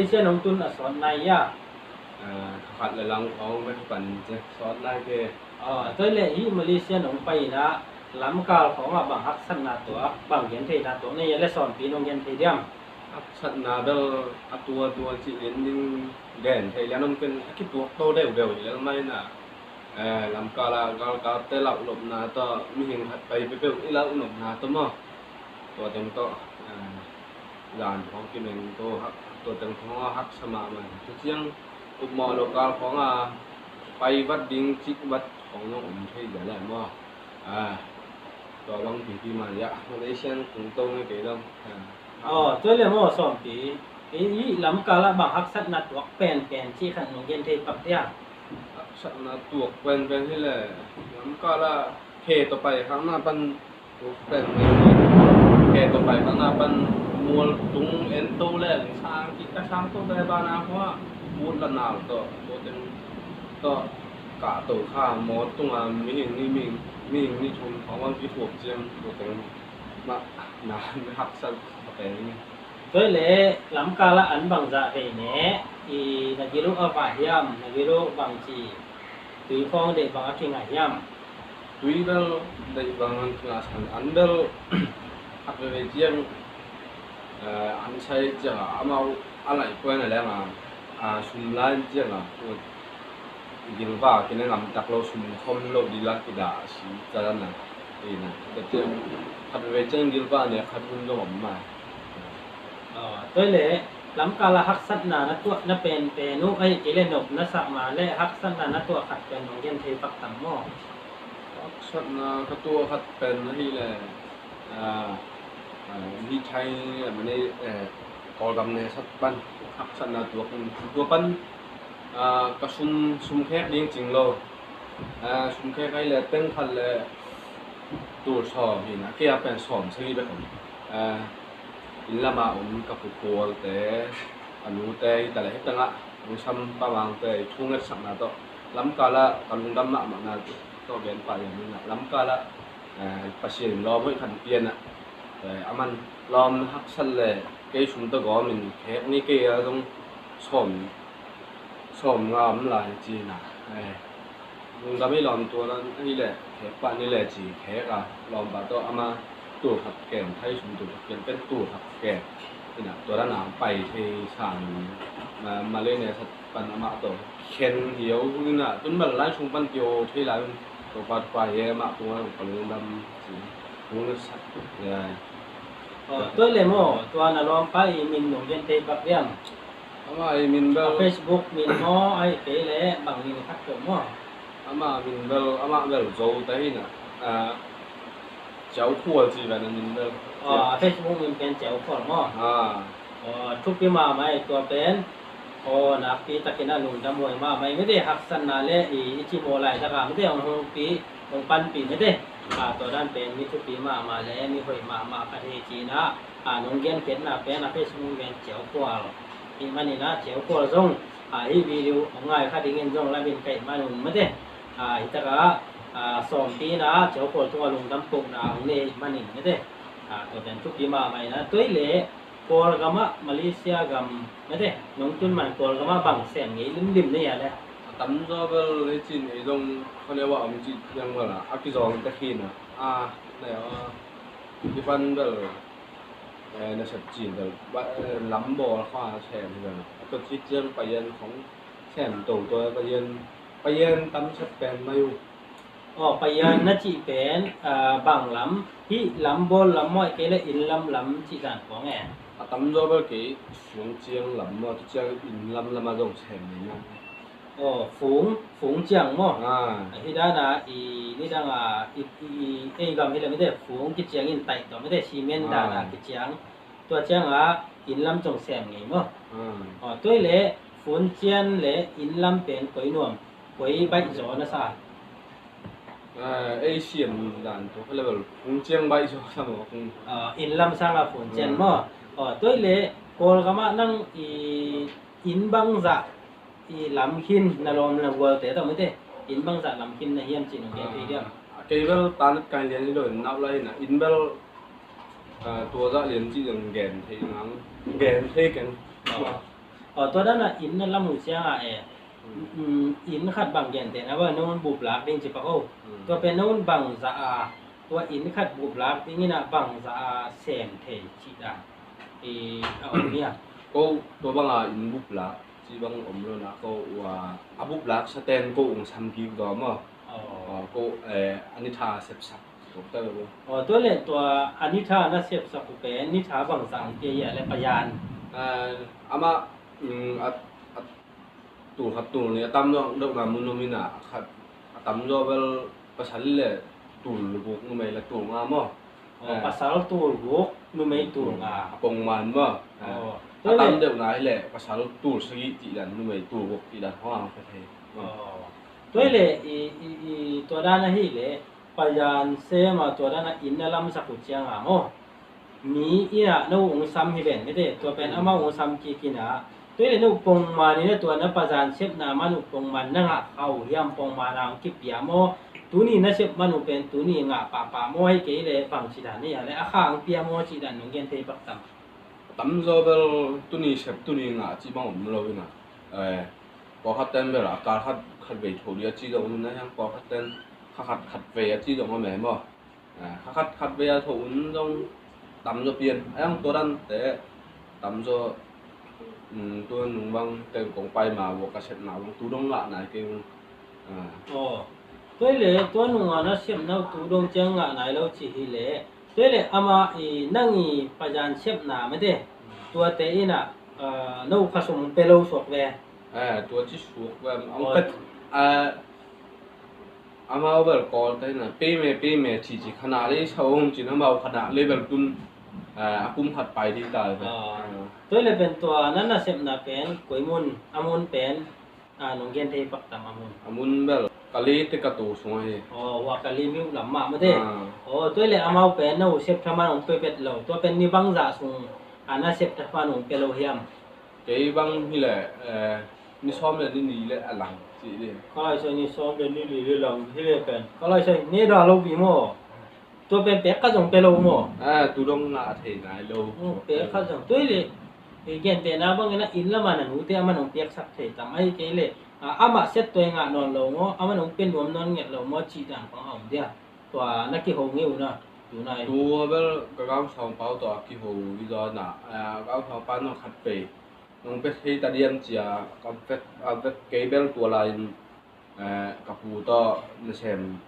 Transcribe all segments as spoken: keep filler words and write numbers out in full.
Malaysia nong tun a sawt nai a? Ah, khat le lang khawng bek pan sawt nai ke. Ah, tua le hih Malaysia nong pai in ah lamkal khawngah bang haksatna tuak, bang gentheihna tuak na hia le Sawmpi nong genthei diam? Haksatna bel a tua tua cih lian ding genthei lian om ken a kituak to deuhdeuh hi lel mai na. Eh, lamkal ah galkalte lauhlopna tawh mihing khat pai peuhpeuh i lauhlopna tawh maw? Tua teng tawh, eh, zan khawng kimeng tawh hak, tua teng khawng a haksa mahmah. Tua ciang upmawh lo kal khawng a pai vat ding cik vat khawng zong om thei zia leh maw? Ah, tua bang pipi mah zia Malaysian kung to ngai kei dong. Ah. Aw, tua le maw Sawmpi, i, i lamkal ah bang haksatna tuak penpen cih khat nong gen thei pak dia? Haksatna tuak penpen hi le lamkal ah khe tawh pai khakna pan tuak penpen hi. Khe tawh pai khakna pan mual tung en to le sang kik ka sang to te bana khua ut la nal tawh tua teng tawh kah to kha maw tunga mihing ni mihing, mihing ni thum khawng bang kithuak ciang tua teng mah na haksat a pen. Tua le lamkal ah an bangzah vei ne, i na gil uh a vah hiam, na gil uh bangci tui khawng deih bang a kingah hiam? Tui bel deih bang a kingah san an bel khat veve ciang, eh, an sai ciang a amau a laih puan a leng a, a sum lai ciang a gilva kine ngam tak lo sum khom lo di la kidah a si calan a. Ina, ka ciang khat veve ciang gilva ne khat hun zong om mai. Aw, tua le lamkal ah haksatna na tuah na penpen uh, ahih kei le nop na sak ma le haksatna na tuah khat pen nong gen thei pak tam maw? Haksatna ka tuah khat pen ahih le, ah, ah, mi Thai, ah, mane, eh, Kawlgam ne sat pan haksatna tuak in tua pan, ah, ka sum, sum khek ding cing lo. Ah, sum khek ahih le teng khat le tul sawm hi na, kei a pen sawm sagih bek om. Ah, inn lamah om ka pu Kualte, a nute hi ta le hi tangah, Pu Sam Pa Mangte i thu ngetsakna tawh lamkal ah ka lungdam mahmahna tawh gen pah in ah lamkal ah, eh, Pasian in lawm hoih khat pian ah, eh, aman lawm haksat le kei sum tawh gawm in khek ni kei a zong sawm, sawm nga om lai ci na, eh, lungdam i lawm tua nan ahi le khek pah ni le ci khek a lawm pah tawh ama tul khat ken thai sum tul khat ken pen tul khat ken ina tua dan a pai thei sa ni ma, ma le ne sat pan amah tawh khen hiau hu ina tun bal lai sung pan kio thei lai un Topa Topa ye amah tung a ka lungdam ci lungdam sak ya. Aw, tua le maw, tua na lawmpa i min nong gen thei pak diam? Amah i min bel a Facebook min maw, ahih kei le bang min khat peuh maw? Amah min bel, amah bel Zo te hi na. Ah, Ciau Khual ci ven a min bel. Aw, a Facebook min pen Ciau Khual maw? Ah. Aw, thupi mahmah hi tua pen. Aw, nakpi takin a lungdam huai mahmah hi mete, haksatna le i, i cimawh laitak a mete hong hongpi, hong panpih mete. A, tua dan pen mi thupi mahmah le mi hoih mahmah khat hi ci-in ah, a, nong genkhiatna pen a Facebook min pen Ciau Khual hi manin ah, Ciau Khual zong, a, hih video hong ngai kha dingin zong lamin ka hih manun mete. A, hitak ah, a, Sawmpi in ah Ciau Khual tungah lungdam kohna hong nei hi manin mete. A, tua pen thupi mahmah in ah, tua hi leh Kawlgam ah, Malaysia gam mete, nong tun man Kawlgam ah bang sem ngei limlim na hia le? A tamzaw bel hi cin ei zong khuaneu ah om cih ciang bel a, a kizawng tek hi na. A, na, a, kipan bel, eh, na sep cin bel, ba, eh, lam bawl kha sem hi bel. A tua cih ciang payan khong sem toto, payan, payan tam sep pen mai uh. Aw, payan na cih pen, ah, bang lam, hih lam bawl lam maw, ahih kei leh inn lam lam cih dan khawng e? A tamzaw bel kei fung ciang lam maw, tua ciang inn lam lam a zong sem ni na. Aw, fung, fung ciang maw? Ah. Hih dan a, i, nidang a, i, i, i, ei gam hi leh mite, fung kiciang in taih tawh mite, cement dan a kiciang. Tua ciang a, inn lam zong sem ngei maw? Ah. Aw, tua hi leh fung ciang le inn lam pen koi nuam, koi baih zaw na sa? Eh, ei siam dan tawh kha le bel fung ciang baih zaw sa maw, fung. Ah, inn lam sang a fung ciang maw? Ah, tua hi leh Kawlgam ah nang i inn bangzah i lam khin na lawm na gualte tawh mite, inn bangzah lam khin na hiam cih nong gen thei diam? Ah, kei bel tanat kai lian hi lo in nau lai na inn bel, ah, tua zah lian cih zong gen thei ngang, gen thei keng. Ah. Tua dan a inn na lam uh ciangah e, inn khat bang gentehna bang na un bup lak ding ci pak o. Tua pen na un bangzah a, tua inn khat bup lak ding in a bangzah a sem thei cih dan a om hi a. Ko tua bang a inn bup lak ci bang om lo na, ko a bup lak sa ten ko ung sam kik dawm aw. Ko a ni tha sepsak. Tua le tua a ni tha na sepsak uh pen ni tha bangzah ang pia ia le payan. Amah tul khat tul ni a tam zawh deuhna mun om in a, a tam zawh bel pasal le tul guk, numei le tul nga maw? Pasal tul guk, numei tul nga. A pongman maw? A tam deuhna hi le pasal tul sagih cih dan, numei tul guk cih dan hong ang ka thei. Tua hi le i tua dan ahi le payan sem a tua dan a inn na lamsak uh ciang a maw? Mi in a no ung sam hi ven mete, tua pen amah ung sam kik in a. Tua hi le no pongman in a tua na payan sepna man uh pongman na ngah kha uh hiam, pongman a ung kipia maw? Tuni na sep man uh pen tuni ngah pahpah maw, ahi kei le bangci dan hi a le a kha ang pia maw cih dan nong gen thei pak tam? Tamzaw bel tuni sep tuni ngah cih bang om lo in a. Pawlkhat ten bel a kal khat khat vei tho dih a ci zong om in a, hiang pawlkhat ten kha khat khat vei a ci zong om e maw? Kha khat khat vei a tho un zong tamzaw pian a, hiang tua dante tamzaw tua nung bang teng kong pai ma vua ka sepna bang tu dong ngah nai kei un. Tua hi le tua nung a na sepna uh tu dong ciang ngah nai lo ci hi le, tua hi le amah i nang i payan sepna mete tuate in a no kha sum pe lo suak ve. Tua ci suak ve ang pet. Amau bel Kawlte in a payment payment ci ci khana le sa om cin amau khana le bel tun a kum khat pai ding ta ve. Tua hi le pen tua na na sepna pen koi mun, a mun pen nong gen thei pak tam a mun? A mun bel Kali te ka tu sung ahi. Aw, wa Kali miu lam mah mate. Aw, tua hi le amau pen na u sep thaman ong pe pet lo, tua pen ni bangzah sung a na sep thaman ong pe lo hiam? Kei bang hi le ni sawm le ni li le a lang ci di. Ka lai soi ni sawm le ni li le lang hi le pen ka lai soi ne da lo pi maw? Tua pen pek khat zong pe lo maw? Tu dong ngah thei nai lo. Pek khat zong tua hi le i gentehna bangin a inn lamah na nute amah nong piaksak thei tam ahi kei le amah set tua i ngah nawn lo maw, amah nong pe nuam nawn nget lo maw cih dan pang a om dia. Tua na kiho ngei uh na tunai. Tua bel ka gangsawng pau tua kiho i zaw na gangsawng pa nong khat pei nong pe thei ta diam cia ka vet kei bel tua lai in ka pu tawh nasem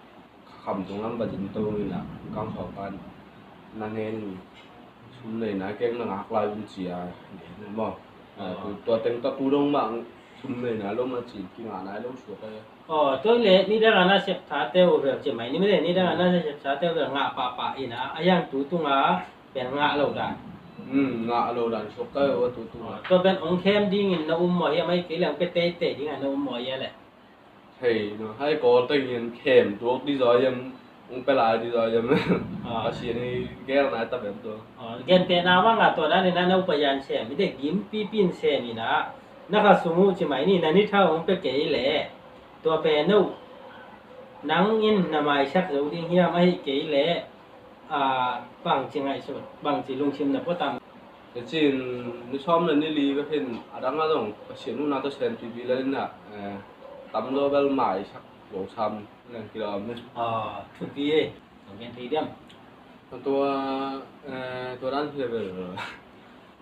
kham tung lam va din to in a kang sawk pan na ngen sum nei na keng na ngak lai un cia maw? Tua teng tawh tu dong mah sum nei na lo ma cin kingah nai lo suak ai. Aw, tua le ni dang a na sep thate uh vel ci mai ni mele ni dang a na sep thate uh vel ngah pahpah in a a yang tu tunga pen ngah lo dan. Ngah lo dan suak kai uh a tu tunga. Tua pen ong khem dingin na um maw hiam ai kei leng pe teitei ding a na um maw ia le? Hei no hai kawl tengin khem tuak di zaw yam ung pe lai di zaw yam. Pasian i gel nai ta bem tua. Gentehna bang a tua dan in a no payan sem i dek gim pipin sem in a na ka sung uh ci mai ni na ni thau ung pe kei le tua pe no nang in na maisak zo ding hiam ahi kei le bangci ngaihsut bangci lungsim na puatam. Lecin ni sawm le ni li bek hin a dang a zong Pasian nuna tawh sem pipi le in a tam zaw bel maisak lo sam leng kilawm ni. Thupi e. Tua tua dan hi le bel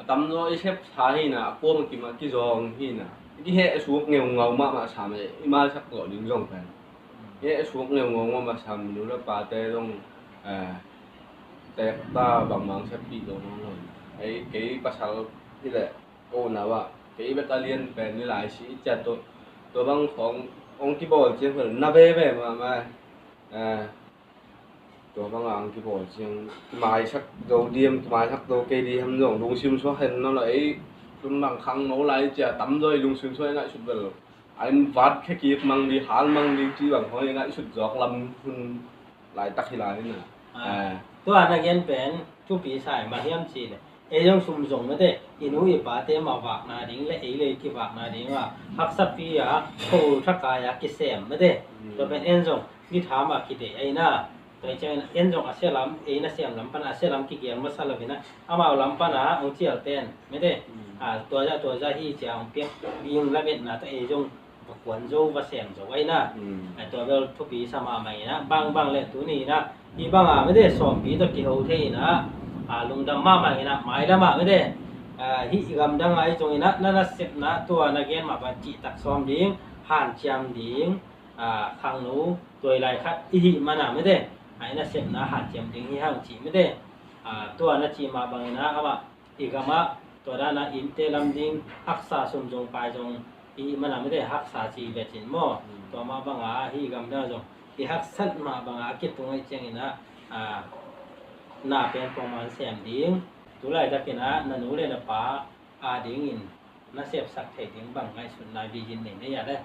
a tam zaw i sep sa hi na a kuam a kim a kizawng hi na i kiheh suk ngeungau mahmah sam e i maisak zawh ding zong pen. I heh suk ngeungau mahmah sam nu le pate zong tekta bangmang seppih lo mah lo. Ei kei pasal hi leh ko unau ah kei bek a lian pen ni lai si i ciat uh tua bang khawng hong kibawl ciang fel na veve mahmah. Tua bang a hong kibawl ciang kimaisak zo diam kimaisak zo kei di ham zong lungsim suak hen no lo ei tun bang khang no lai cia tam zaw i lungsim suak i ngaihsut bel a in vat khekik mang di hal mang di ci bang hong i ngaihsut zawk lam hun laitak hi lai na. Tua na gen pen thupi sai mah hiam ci le ei zong sum zong mate i nu i pate mah vakna ding le ei le i kivakna ding a haksapi a kho thakai a kisem mate. Tua pen en zong ni tham a kidei ei na. Tua ciangin en zong a sia lam, ei nasem lam pana a sia lam kigial masa lo ina, amau lam pana hong cial ten mete. Mm. A, tua zah tua zah hi cia hong piak ding lametna ta ei zong va kuan zo va sem zo aina. Mm. A, tua bel thupi sa mahmah ina, bangbang le tuni ina hih banga mete sawmpi tawh kiho thei ina, a, lungdam mahmah ina, mailamah mete, a, hih gamdang ai zong ina na nasepna tua na gen mah bang cihtak sawm ding, hanciam ding, a, khangno tuailai khat i hih mana mete, a, i nasepna hanciam ding hi hang cih mete. A, tua na cih mah bangina amah i gamah tua dana innte lam ding haksa sum zong pai zong i hih mana mete, haksa ci ve cin maw. Mm. Tua mah banga hih gamdang zong i haksat mah banga a kitung aih ciangina, a, na pen pongman sem ding. Tulaitakin a na nu le na pa a dingin na sepsak thei ding bang ngaihsutna vision nei na hia le?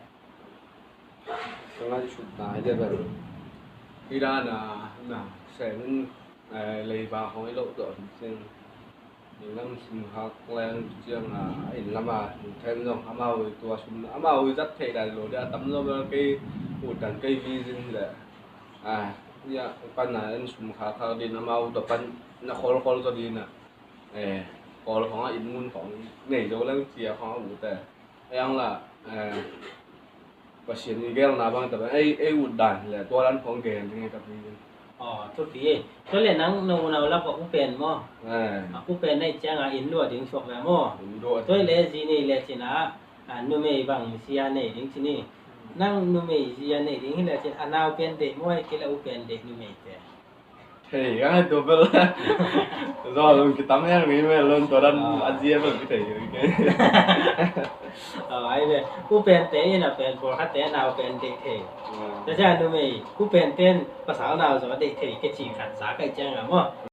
Ka ngaihsutna hi le bel, hi dana na senin, eh, leiba hong i loh tawh hi ciang, inn lam sum khak leng ciang a, inn lama hong then zong amau i tua sum amau i zat theih dan lo dia, a tam lo bel kei utdan kei vision le, a, ya, pan a en sum khak khak din amau tawh pan na khol khol tawh din a, eh, khol khong a inn mun khong nei zo leng cia khong a ute. Ei ang la, eh, Pasian i gelna bang ta bang ei, ei utdan le tua dan khong gel ding ei ka pi. Aw, thupi ei. Tua le nang na unau lak a upen maw? Eh. A, upen nei cianga inn lua ding suak ve maw? Inn lua. Tua le zi nei le cina, a, numei bang zia nei ding cini. Nang numei zia nei ding hi le cin a nau pen dei maw, ei kila upen dei numei te. Thei ka ngai tua bel. Zo lung kitam hiang ni me lon tua dan a zia bel ki thei. Ai ve, upen te in a pen por khat te nau pen dei thei. Tua cia numei upen ten pasal nau zo dei thei ke ci khat za kai ciang a maw.